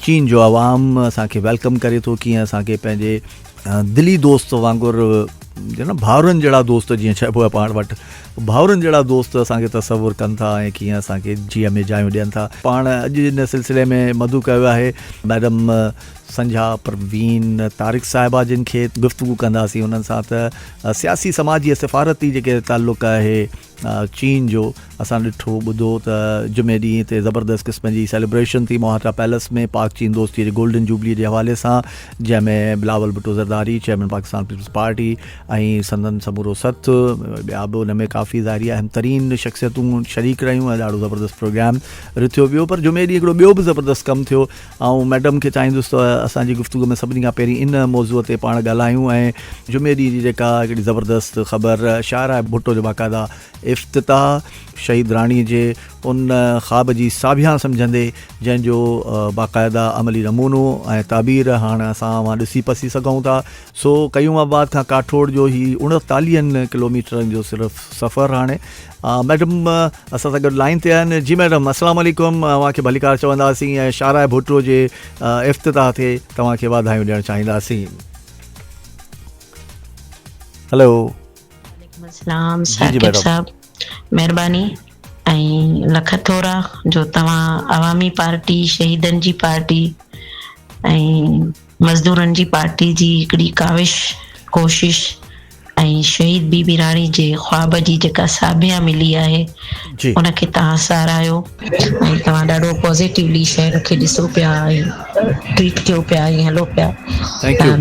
چين جو عوام اسان کي welcome ڪري ٿو، ڪيئن اسان کي پنهنجي دلي دوست وانگر نه ڀائرن جهڙا دوست جيئن چئبو آهي پاڻ وٽ ڀائرن جهڙا دوست اسان کي تصور ڪن ٿا ۽ ڪيئن اسان کي جيء ۾ جايون ڏين ٿا. پاڻ اڄ ان سلسلي ۾ مدعو ڪيو آهي ميڊم سنجها پروين طارق صاحبه جن کي گفتگو ڪنداسين انهن سان ته سياسي سماجي ۽ سفارتي جيڪي تعلق آهي چين جو اسان ڏٺو ٻڌو ته جمعي ڏينهن تي زبردست قسم جي سيليبريشن ٿي موهاٽا پيلس ۾ پاڪ چين دوستي جي گولڊن جوبلي جي حوالي سان جنهن ۾ Bilawal Bhutto Zardari chairman Pakistan Peoples Party ۽ سندن سمورو سٿ ٻيا به ان ۾ ڪافي ظاهري اهم ترين شخصيتون شريڪ رهيون ۽ ڏاڍو زبردست پروگرام رٿيو ويو پر جمعي ڏينهن هڪڙو ٻيو به زبردست ڪم ٿيو آئون ميڊم کي چاهيندس ته اسان جي گفتگو ۾ سڀني کان پهرين ان موضوع تي پاڻ ڳالهايون ۽ جمعي ڏينهن جي جيڪا هڪڙي زبردست خبر شاهراهه ڀٽو جو باقاعده افتتاح شهيد راڻي جي ان خواب جي ساڀيان سمجهندي جنهن جو باقاعده عملي نمونو ۽ تعبير هاڻ اسان اوهان ڏسي پسي سگهون ٿا. سو قيوم آباد کان ڪاٺوڙ جو هي اڻتاليهن ڪلوميٽرن جو صرف سفر هاڻي ميڊم اسان سان گڏ لائين تي آهن جي ميڊم السلام عليڪم اوهان کي ڀليڪار چونداسين ۽ شاهراهه ڀٽو جي افتتاح تي توهان کي واڌايون ڏيڻ چاهينداسين. هلو. وعليڪم السلام ثاقب صاحب مهرباني ۽ لک ٿورا جو توهان عوامي پارٽي شهيدن جي پارٽي ۽ مزدورن جي پارٽي جي هڪڙي ڪاوش، ڪوشش ۽ شهيد بي بي راڻي جي خواب جي جيڪا ساڀيان ملي آهي ان کي توهان ساراهيو ۽ توهان ڏاڍو پازيٽولي شين کي ڏسو پيا ۽ ٽريٽ ڪيو پيا ۽ هلو پيا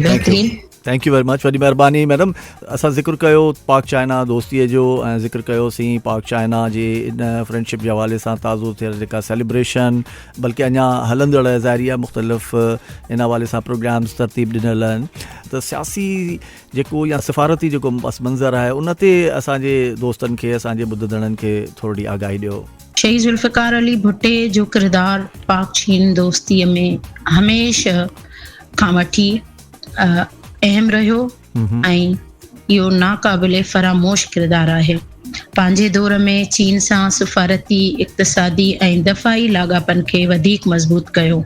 بهترين. Thank you very much وڏي مهرباني ميڊم اسان ذڪر ڪيو پاڪ چائنا دوستي جو ۽ ذڪر ڪيوسين پاڪ چائنا جي ان فرينڊشپ جي حوالي سان تازو ٿيل جيڪا سيليبريشن بلڪه اڃا هلندڙ ظاهري آهي مختلف ان حوالي سان پروگرامز ترتيب ڏنل آهن ته سياسي جيڪو يا سفارتي جيڪو پس منظر آهي ان تي اسان جي دوستن کي اسان جي ٻڌندڙن کي ٿورڙي آگاهي ڏيو. شهيد ذوالفقار علي ڀٽي جو ڪردار پاڪ چين دوستي ۾ هميشه کان وٺي اهم رهيو ۽ اهو ناقابل فراموش ڪردار آهي. پنهنجي دور ۾ چين سان سفارتي، اقتصادي ۽ دفاعي لاڳاپن کي وڌيڪ مضبوط ڪيو.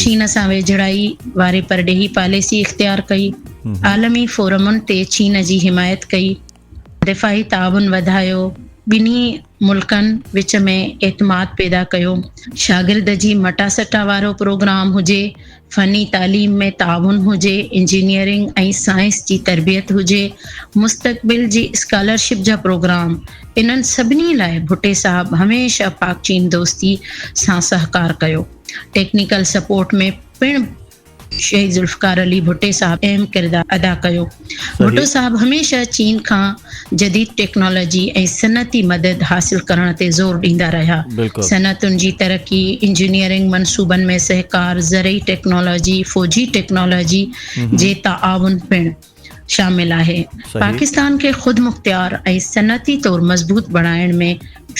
چين سان ويجهڙائي واري پرڏيهي پاليسي اختيار ڪئي. عالمي فورمن تي چين جي حمايت ڪئي. دفاعي تعاون وڌايو. ٻنهي ملڪن وچ ۾ اعتماد پيدا ڪيو. شاگرد جي مٽاسٽا وارو پروگرام هجي، فني تعليم ۾ تعاون هجي، انجنيئرنگ ۽ سائنس جي تربيت هجي، مستقبل جي اسڪالرشپ جا پروگرام، انهن سڀني لاء ڀٽي صاحب هميشه پاڪ چين دوستي سان سهڪار ڪيو. ٽيڪنيڪل سپورٽ ۾ پڻ شهيد ذوالفقار علي ڀٽي صاحب اهم ڪردار ادا ڪيو. ڀٽو صاحب هميشه چين کان جديد ٽيڪنالاجي ۽ صنعتي مدد حاصل ڪرڻ تي زور ڏيندا رهيا. صنعتن جي ترقي، انجنيئرنگ منصوبن ۾ سهڪار، زرعي ٽيڪنالاجي، فوجي ٽيڪنالاجي جي تعاون پڻ شامل آهي. پاڪستان کي خودمختيار ۽ صنعتي طور مضبوط بڻائڻ ۾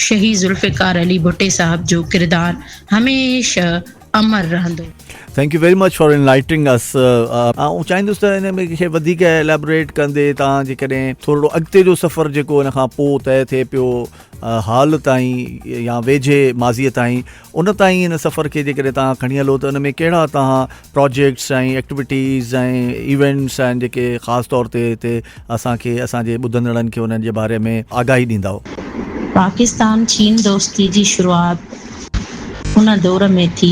شهيد ذوالفقار علي ڀٽي صاحب جو ڪردار هميشه امر رهندو. Thank you very much for enlightening us آئون چاهيندس ته ان ۾ کي وڌيڪ اليبوريٽ ڪندي توهان جيڪڏهن ٿورڙو اڳتي جو سفر جيڪو ان کان پوء طئي ٿئي پيو حال تائين يا ويجهي ماضي تائين ان تائين ان سفر کي جيڪڏهن توهان کڻي هلو ته ان ۾ ڪهڙا توهان پراجيڪٽس ۽ ايڪٽيوٽيز ۽ ايونٽس آهن جيڪي خاص طور تي هتي اسان کي اسان جي ٻڌندڙن کي انهن جي باري ۾ آگاهي ڏيندؤ. پاڪستان چين دوستي جي شروعات ان دور ۾ ٿي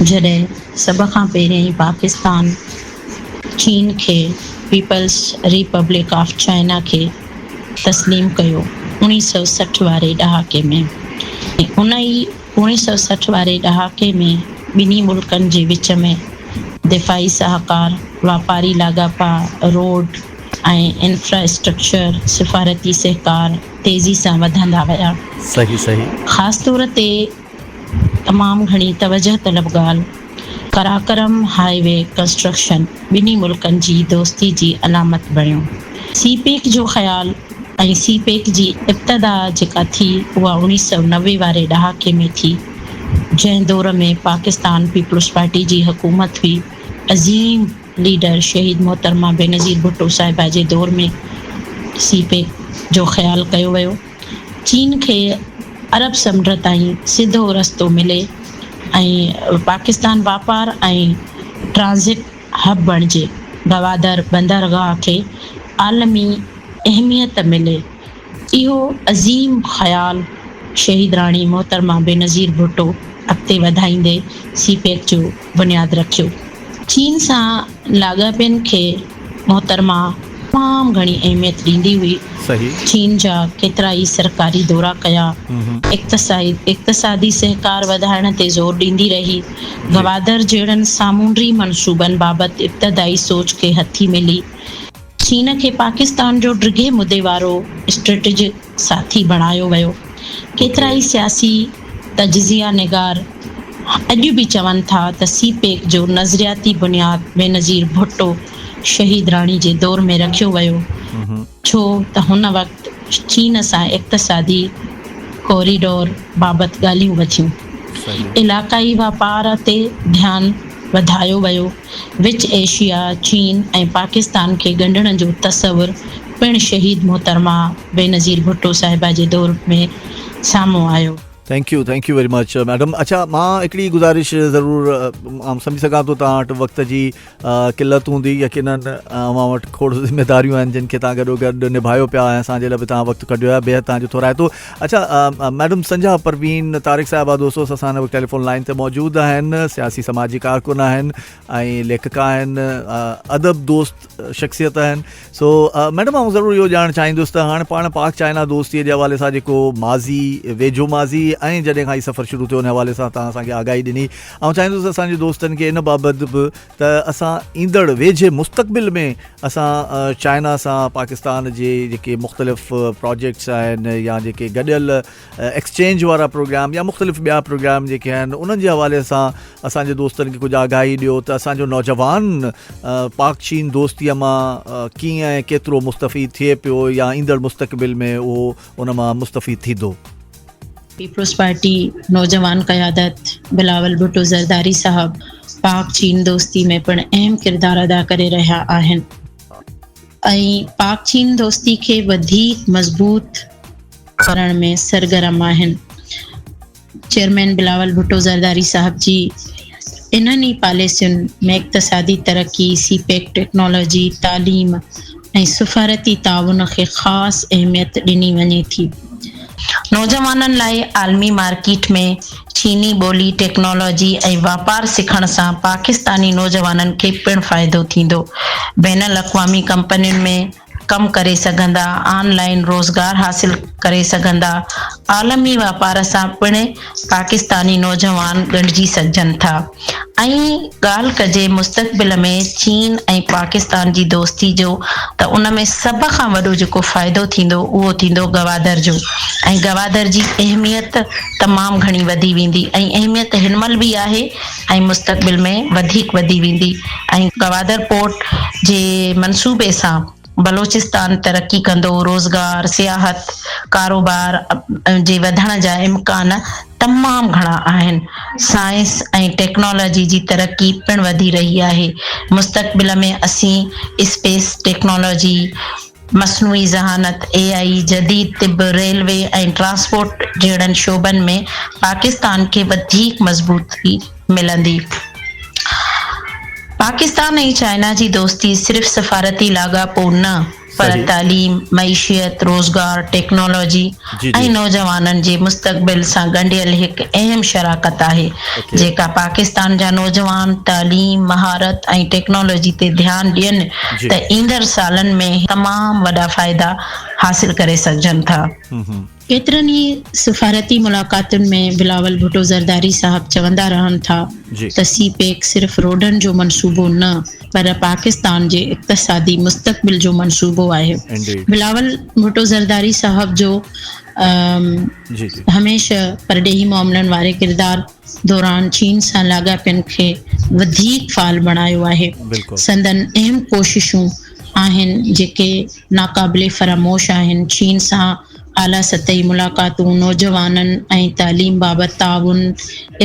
جڏهن سڀ کان پهريائين پاڪستان چين کي پيپلز ريپبلڪ آف چائنا کي تسليم ڪيو اوڻيهه سئو 60 واري ڏهاڪي ۾ ۽ ان ئي اوڻيهه سئو 60 واري ڏهاڪي ۾ ٻنهي ملڪن جي وچ ۾ دفاعي سهڪار، واپاري لاڳاپا، روڊ ۽ انفراسٽرڪچر، سفارتي سهڪار، تيزي سان وڌندا ويا. صحيح صحيح. خاص طور تي تمام گهڻي توجهه طلب ڳالهه قراقرم هاء وي ڪنسٽرڪشن ٻنهي ملڪن جي دوستي جي علامت بڻيو. سي پيڪ جو خيال ۽ سي پيڪ جي ابتدا جيڪا ٿي اها اوڻيهه سئو 90 واري ڏهاڪي ۾ ٿي جنهن دور ۾ پاڪستان پيپلز پارٽي جي حڪومت هئي. عظيم ليڊر شهيد محترمه بينظير ڀٽو صاحبه جي دور ۾ سي پيڪ جو خيال ڪيو ويو. چين کي عرب سمنڊ تائين سڌو رستو ملي. ۽ پاڪستان واپار ۽ ٽرانزٽ هب بڻجي، گوادر بندرگاهه کي عالمي اهميت ملي. اهو عظيم خيال شهيد راڻي محترمه بينظير ڀٽو اڳتي وڌائيندي سي پيڪ جو بنياد رکيو. چين سان لاڳاپن کي محترمه تمام گهڻي اهميت ڏيندي هئي. چين جا ڪيترائي سرڪاري دورا ڪيا. اقتصادي سهڪار وڌائڻ تي زور ڏيندي رهي. گوادر جهڙن سامونڊي منصوبن بابت ابتدائي سوچ کي هٿي ملي. چين کي پاڪستان جو ڊگهي مدي وارو اسٽريٽجڪ ساٿي بڻايو ويو. ڪيترائي سياسي تجزيه نگار اڄ به چون ٿا ته سي پيڪ جو نظرياتي بنياد بينظير ڀٽو شهيد راڻي جي دور ۾ رکيو ويو ڇو ته هن وقت چين سان اقتصادي ڪوريڊور بابت ڳالهيون وڌيون. علائقائي واپار تي ڌيان وڌايو ويو. وچ ايشيا، چين ۽ پاڪستان کي ڳنڍڻ جو تصور پڻ شهيد محترمه بينظير ڀٽو صاحبه جي دور ۾ سامهون آيو. Thank you thank you very much madam اڇا مان هڪڙي گذارش ضرور آئون سمجهي سگهان ٿو توهان وٽ وقت جي قلت هوندي يقينن اوهان وٽ کوڙ ذميداريون آهن جن کي توهان گڏو گڏ نڀايو پيا ۽ اسان جي لاء به توهان وقت ڪڍيو آهي بيحد توهان جو ٿورائتو اڇا ميڊم سنجها پروين طارق صاحبه دوستو اسان سان هن وقت ٽيليفون لائن تي موجود آهن سياسي سماجي ڪارڪن آهن ۽ ليکڪا آهن ادب دوست شخصيت آهن سو ميڊم آئون ضرور اهو ڄاڻڻ چاهيندس ته هاڻي پاڻ پاڪ چائنا دوستي جي حوالي سان جيڪو ماضي ويجهو ماضي ۽ جڏهن کان هي سفر شروع ٿيو ان حوالي سان توهان اسان کي آگاهي ڏني آئون چاهيندس اسان جي دوستن کي ان بابت به ته اسان ايندڙ ويجهي مستقبل ۾ اسان چائنا سان پاڪستان جي جيڪي مختلف پراجيڪٽس آهن يا جيڪي گڏيل ايڪسچينج وارا پروگرام يا مختلف ٻيا پروگرام جيڪي آهن انهن جي حوالي سان اسان جي دوستن کي ڪجهه آگاهي ڏيو ته اسان جو نوجوان پاڪ چين دوستي مان ڪيئن ۽ ڪيترو مستفيد ٿئي پيو يا ايندڙ مستقبل ۾ اهو ان مان مستفيد ٿيندو. پيپلز پارٽي نوجوان قيادت بلاول ڀٽو زرداري صاحب پاڪ چين دوستي ۾ پڻ اهم ڪردار ادا ڪري رهيا آهن ۽ پاڪ چين دوستي کي وڌيڪ مضبوط ڪرڻ ۾ سرگرم آهن. چيئرمين بلاول ڀٽو زرداري صاحب جي انهن ئي پاليسين ۾ اقتصادي ترقي، سي پيڪ، ٽيڪنالاجي، تعليم ۽ سفارتي تعاون کي خاص اهميت ڏني وڃي ٿي. نوجوانن لاء عالمي مارڪيٽ ۾ چيني ٻولي، ٽيڪنالاجي ۽ واپار سکڻ سان پاڪستاني نوجوانن کي پڻ فائدو ٿيندو. بين الاقوامي ڪمپنين ۾ ڪم ڪري سگهندا، آن لائن روزگار حاصل ڪري سگهندا، عالمي واپار سان پڻ پاڪستاني نوجوان ڳنڍجي سگهجن ٿا ۽ ڳالهه ڪجي مستقبل ۾ چين ۽ پاڪستان جي دوستي جو ته ان ۾ سڀ کان وڏو جيڪو فائدو ٿيندو اهو ٿيندو گوادر جو ۽ گوادر جي اهميت تمام گهڻي وڌي ويندي ۽ اهميت هن مهل به آهي ۽ مستقبل ۾ وڌيڪ وڌي ويندي ۽ گوادر پورٽ جي منصوبي سان بلوچستان ترقي ڪندو، روزگار، سياحت، ڪاروبار جي وڌڻ جا امڪان تمام گهڻا آهن، سائنس ۽ ٽيڪنالاجي جي ترقي پڻ وڌي رهي آهي، مستقبل ۾ اسين اسپيس ٽيڪنالاجي، مصنوعي ذهانت، اي آء، جديد طب، ريلوي ۽ ٽرانسپورٽ جهڙن شعبن ۾ پاڪستان کي وڌيڪ مضبوطي ملندي. پاڪستان ۽ چائنا جي دوستي صرف سفارتي لاڳاپو نه پر تعليم، معيشت، روزگار، ٽيڪنالاجي ۽ نوجوانن جي مستقبل سان ڳنڍيل هڪ اهم شراڪت آهي، جيڪا پاڪستان جا نوجوان تعليم، مهارت ۽ ٽيڪنالاجي تي ڌيان ڏين ته ايندڙ سالن ۾ تمام وڏا فائدا حاصل ڪري سگهجن ٿا. ڪيترن ئي سفارتي ملاقاتن ۾ بلاول ڀٽو زرداري صاحب چوندا رهن ٿا ته سي پيڪ صرف روڊن جو منصوبو نه پر پاڪستان جي اقتصادي مستقبل جو منصوبو آهي. بلاول ڀٽو زرداري صاحب جو هميشه پرڏيهي معاملن واري ڪردار دوران چين سان لاڳاپن کي وڌيڪ فعال بڻايو آهي. سندن اهم ڪوششون آهن جيڪي ناقابل فراموش آهن، چين سان اعليٰ سطحي ملاقاتون، نوجوانن ۽ تعليم بابت تعاون،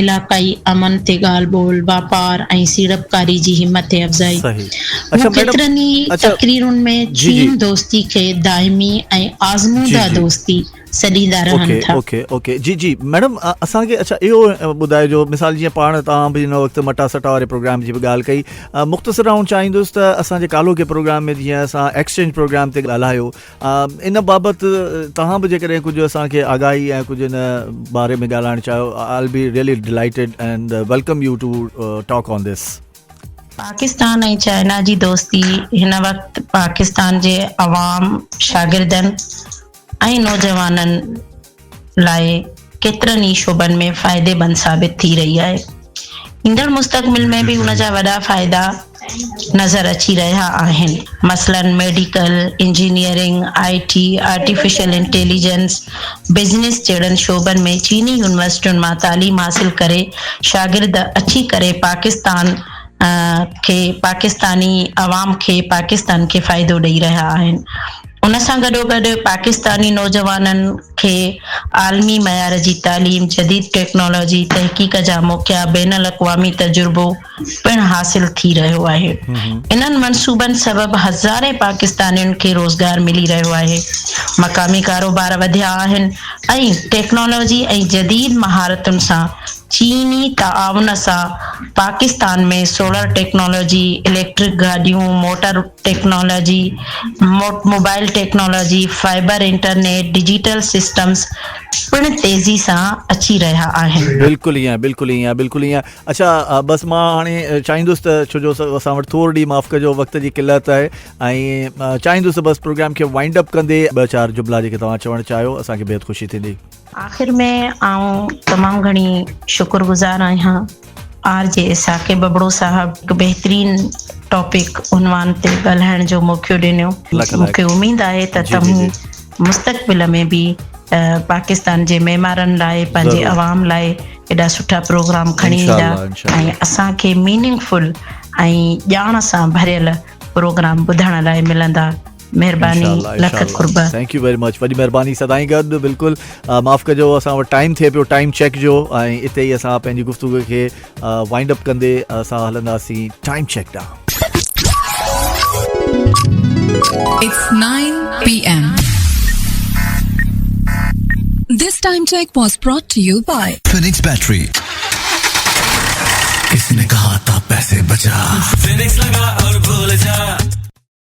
علاقائي امن تي ڳالهه ٻولهه، واپار ۽ سيڙپڪاري جي همت افزائي. مون ڪيترن ئي تقريرن ۾ چين دوستي کي دائمي ۽ آزموده دوستي. سڏيندا رهن ٿا. اوڪي اوڪي جي جي ميڊم اسان کي اڇا اهو ٻڌائجو مثال جيئن پاڻ توهان به هن وقت مٽا سٽا واري پروگرام جي به ڳالهه ڪئي مختصر آئون چاهيندس ته اسان جي ڪالهوڪي پروگرام ۾ جيئن اسان ايڪسچينج پروگرام تي ڳالهايو ان بابت توهان به جيڪڏهن ڪجهه اسان کي آگاهي ۽ ڪجهه ان باري ۾ ڳالهائڻ چاهيو I be really delighted and welcome you to talk on this. Pakistan ۽ China جي دوستي هن وقت پاڪستان جي عوام، شاگردن ۽ نوجوانن لاء ڪيترن ئي شعبن ۾ فائديمند ثابت ٿي رهي آهي. ايندڙ مستقبل ۾ به ان جا وڏا فائدا نظر اچي رهيا آهن. مثلاً medical, engineering, I T, artificial intelligence, business جهڙن شعبن ۾ چيني يونيورسٽين مان تعليم حاصل ڪري شاگرد اچي ڪري پاڪستان کي پاڪستاني عوام کي پاڪستان کي فائدو ڏئي رهيا آهن. ان سان گڏوگڏ پاڪستاني نوجوانن کي عالمي معيار جي تعليم، جديد ٽيڪنالاجي، تحقيق جا موقعا، بين الاقوامي تجربو پڻ حاصل ٿي رهيو آهي. انهن منصوبن سبب هزارين پاڪستانين کي روزگار ملي رهيو آهي، مقامي ڪاروبار وڌيا آهن ۽ ٽيڪنالاجي ۽ جديد مهارتن سان چيني تعاون سان پاڪستان ۾ سولر ٽيڪنالاجي، اليڪٽرڪ گاڏيون، motor technology, mobile technology, fibre internet, digital systems پڻ تيزي سان اچي رهيا آهن. بلڪل ائين بلڪل ائين بلڪل ائين اڇا بس مان هاڻي چاهيندس ته ڇو جو اسان وٽ ٿورڙي معاف ڪجو وقت جي قلت آهي ۽ چاهيندس ته بس پروگرام کي وائنڊ اپ ڪندي ٻه چار جملا جيڪي توهان چوڻ چاهيو اسان کي بيحد خوشي ٿيندي. آخر ۾ آئون تمام گهڻي شڪر گذار آهيان آر جي ثاقب ابڙو صاحب هڪ بهترين ٽاپڪ عنوان تي ڳالهائڻ جو موقعو ڏنو مون کي اميد آهي ته توهين مستقبل ۾ به پاڪستان جي معمارن لاء پنهنجي عوام لاء ايڏا سٺا پروگرام کڻي ايندا ۽ اسان کي ميننگ فل ۽ ڄاڻ سان ڀريل پروگرام ٻڌڻ لاء ملندا مهرباني لک قرب. Thank you very much وڏي مهرباني سدائين گڏ بلڪل معاف ڪجو اسان وٽ ٽائيم ٿئي پيو ٽائيم چيڪ جو ۽ اتي ئي اسان پنهنجي گفتگو کي وائنڊ اپ ڪندي اسان هلنداسين ٽائيم چيڪ ڏانهن. It's 9 PM. This time check was brought to you by Phoenix Battery. किसी ने कहा था पैसे बचा Phoenix लगा और भूल जा.